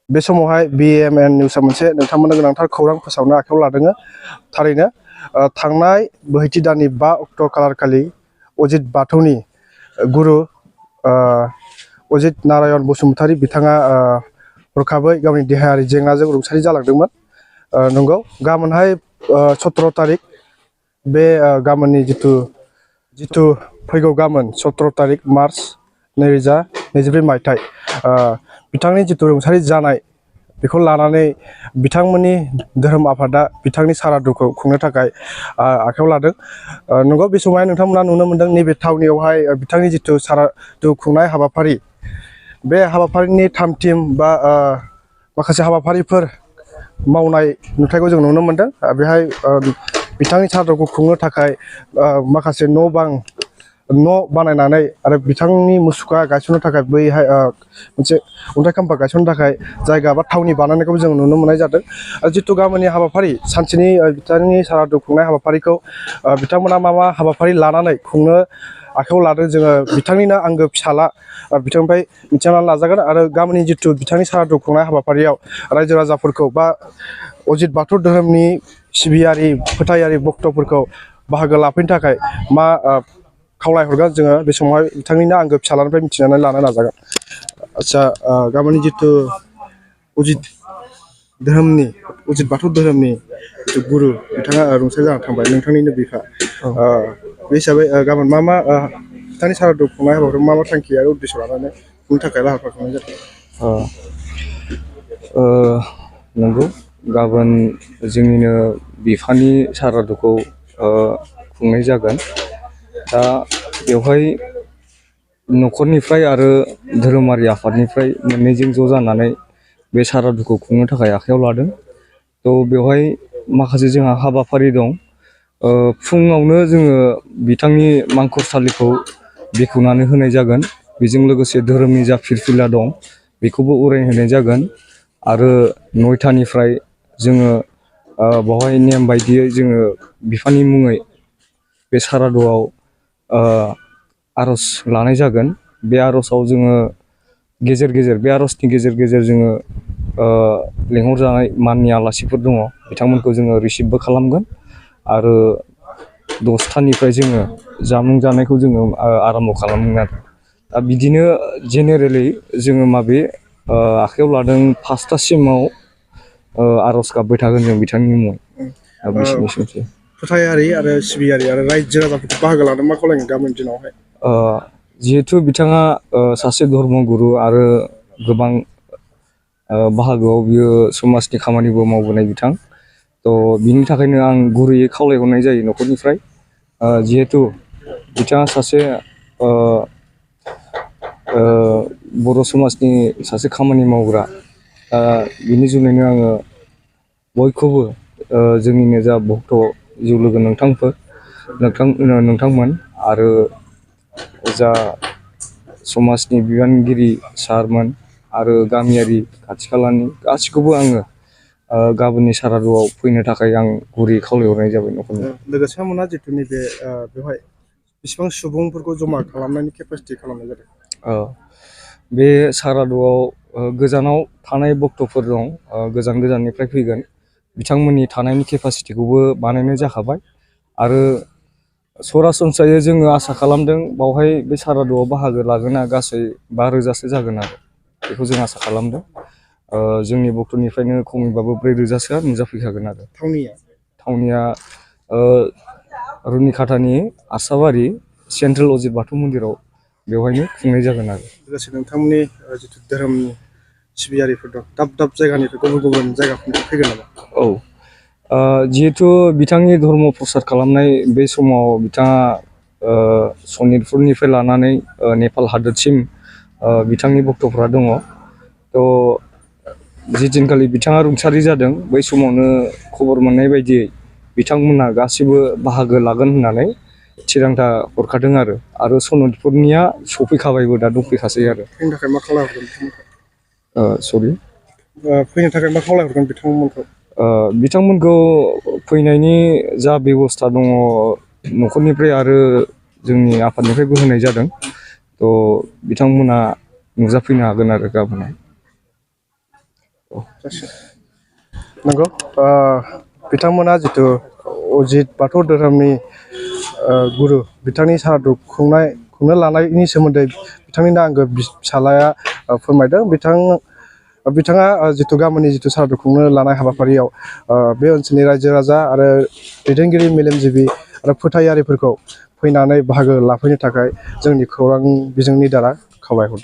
बे समावहाय BMN निउसआ मोनसे नोंथांमोननो गोनांथार खौरां फोसावनो आखायाव लादों। थारैनो थांनाय बोहैथि दाननि 5 अक्ट' खालारखालि अजित बाथौनि गुरु अजित नारायण बसुमतारी बिथाङा हरखाबै गावनि देहायारि जेंनाजों रुंसारि जालांदोंमोन। नंगौ, गाबोनहाय 17 तारिख बे गाबोननि जिथु फैगौ गाबोन 17 तारिख मार्च 2024 मायथाइ बिथांनि जिथु रुंसारि जानाय बेखौ लानानै बिथांमोननि धोरोम आफादा बिथांनि सारादुखौ खुंनो थाखाय आखायाव लादों। नंगौ, बे समावहाय नोंथांमोना नुनो मोन्दों नैबे थावनियावहाय बिथांनि जिथु सारादु खुंनाय हाबाफारि, बे हाबाफारिनि थाम-थिम बा माखासे हाबाफारिफोर मावनाय नुथायखौ जों नुनो मोन्दों। बेहाय बिथांनि सारादुखौ खुंनो थाखाय माखासे न' बानायनानै आरो बिथांनि मुसुखा गायसननो थाखाय बैहाय मोनसे अन्थाइ खाम्फा गायसननो थाखाय जायगा बा थावनि बानायनायखौ जों नुनो मोननाय जादों। जिथु गाबोननि हाबाफारि, सानसेनि बिथांनि सारादु खुंनाय हाबाफारिखौ बिथांमोना मा हाबाफारि लानानै खुंनो आखायाव लादों, जोङो बिथांनिनो आंगो फिसाला बिथांनिफ्राय मिथिना लाजागोन। आरो गाबोननि जिथु बिथांनि सारादु खुंनाय हाबाफारियाव रायजो राजाफोरखौ बा अजित बाथौ धोरोमनि सिबियारि फोथायारि भक्तफोरखौ बाहागो लाफैनो थाखाय मा खावलायहरगोन, जोङो बे समावहाय बिथांनिनो आंगो फिसालानिफ्राय मिथिनानै लानो नाजागोन। आदसा, गाबोननि जिथु अजित बाथौ धोरोमनि जिथु गुरु बिथाङा रुंसारि जाना थांबाय, नोंथांनिनो बिफा, बे हिसाबै गाबोन मा बिथांनि सारादु खुंनाय हाबाफारियाव मा थांखि आरो उद्देश्य लानानै खुंनो थाखाय लाहार फाहार खालामनाय जादों? नंगौ, गाबोन जोंनिनो बिफानि सारादुखौ खुंनाय जागोन। दा बेवहाय न'खरनिफ्राय आरो धोरोमारि आफादनिफ्राय मोननैजों ज' जानानै बे सारादुखौ खुंनो थाखाय आखायाव लादों। थ' बेवहाय माखासे जोंहा हाबाफारि दं। फुङावनो जोङो बिथांनि मांखरसालिखौ बेखेवनानै होनाय जागोन। बेजों लोगोसे धोरोमनि जा फिरफिला दं बेखौबो उरायहोनाय जागोन। आरो 9थानिफ्राय जोङो बेवहाय नेम बायदियै जोङो बिफानि मुङै बे सारादुआव आर'ज लानाय जागोन। बे आर'जआव जोङो बे आर'जनि गेजेर जोङो लेंहरजानाय माननि आलासिफोर दङ, बिथांमोनखौ जोङो रिसिभबो खालामगोन। आरो 10थानिफ्राय जोङो जामुं जानायखौ जोङो आराम्भ' खालामगोन आरो। दा बिदिनो जेनेरेलि जोङो आखायाव लादों 5थासिमाव आर'ज गाबबाय थागोन जों बिथांनि मुङै। बिसोरनोसै फोथायारि आरो सिबियारि आरो रायजो राजाफोरखौ बाहागो लादों मा खावलायगोन गाबोन दिनावहाय? जिहेथु बिथाङा सासे धर्मगुरु आरो गोबां बाहागोआव बियो समाजनि खामानिबो मावबोनाय बिथां, थ' बिनि थाखायनो आं गुरैयै खावलायहरनाय जायो न'खरनिफ्राय। जिहेथु बिथाङा सासे बर' समाजनि सासे खामानि मावग्रा, बिनि जुनैनो आङो बयखौबो जोंनिनो जा भक्त जिउ लोगो नोंथांमोन आरो जा समाजनि बिबानगिरि सारमोन आरो गामियारि खाथि खालानि गासैखौबो आङो गाबोननि सारादुआव फैनो थाखाय आं गुरै खावलायहरनाय जाबाय न'खरनि। लोगोसे मोना जिथु नैबे बेवहाय बेसेबां सुबुंफोरखौ जमा खालामनायनि केपासिटि खालामनाय जादों? बे सारादुआव गोजानाव थानाय भक्तफोर दं, गोजान गोजाननिफ्राय फैगोन, बिथांमोननि थानायनि केपासिटिखौबो बानायनाय जाखाबाय। आरो सरासनस्रायै जोङो आसा खालामदों बावहाय बे सारादुआव बाहागो लागोना गासै 5,000सो जागोन आरो बेखौ जों आसा खालामदों। जोंनि भक्तनिफ्रायनो खमैबाबो 4,000सोआ नुजाफैखागोन आरो। थावनिया रुनिखाथानि आसाबारि सेन्ट्रेल अजित बाथौ मन्दिराव बेवहायनो खुंनाय जागोन आरो। लोगोसे नोंथांमोननि जिथु धोरोमनि सिबियारिफोर दं, दाब दाब जायगानिफ्राय गुबुन गुबुन जायगाफोरनिफ्राय फैगोन नामा? औ, जिहेथु बिथांनि धर्म प्रसार खालामनाय बे समाव बिथाङा सनितपुरनिफ्राय लानानै नेपाल हादोरसिम बिथांनि भक्तफ्रा दङ। थ' जि दिनखालि बिथाङा रुंसारि जादों बै समावनो खबर मोननाय बायदियै बिथांमोनहा गासैबो बाहागो लागोन होननानै थिरांथा हरखादों आरो सनितपुरनिया सफैखाबायबो, दा दंफैखासै आरो। फैनो थाखाय मा खावलायहरगोन बिथांमोनखौ? फैनो थाखाय मा खावलायहरगोन बिथांमोनखौ? बिथांमोनखौ फैनायनि जा बेब'स्था दङ न'खरनिफ्राय आरो जोंनि आफादनिफ्रायबो होनाय जादों। थ' बिथांमोना नुजाफैनो हागोन आरो गाबोन। नंगौ बिथांमोना जिथु अजित बाथौ धोरोमनि गुरु बिथांनि सारादु खुंनो लानायनि सोमोन्दै बिथांनिनो आंगो फिसालाया फोरमायदों। बिथाङा जिथु गामिनि जिथु सारादु खुंनो लानाय हाबाफारियाव बे ओनसोलनि रायजो राजा आरो दैदेनगिरि मेलेमजिबि आरो फोथायारिफोरखौ फैनानै बाहागो लाफैनो थाखाय जोंनि खौरां बिजोंनि दारा खावलायहरदों।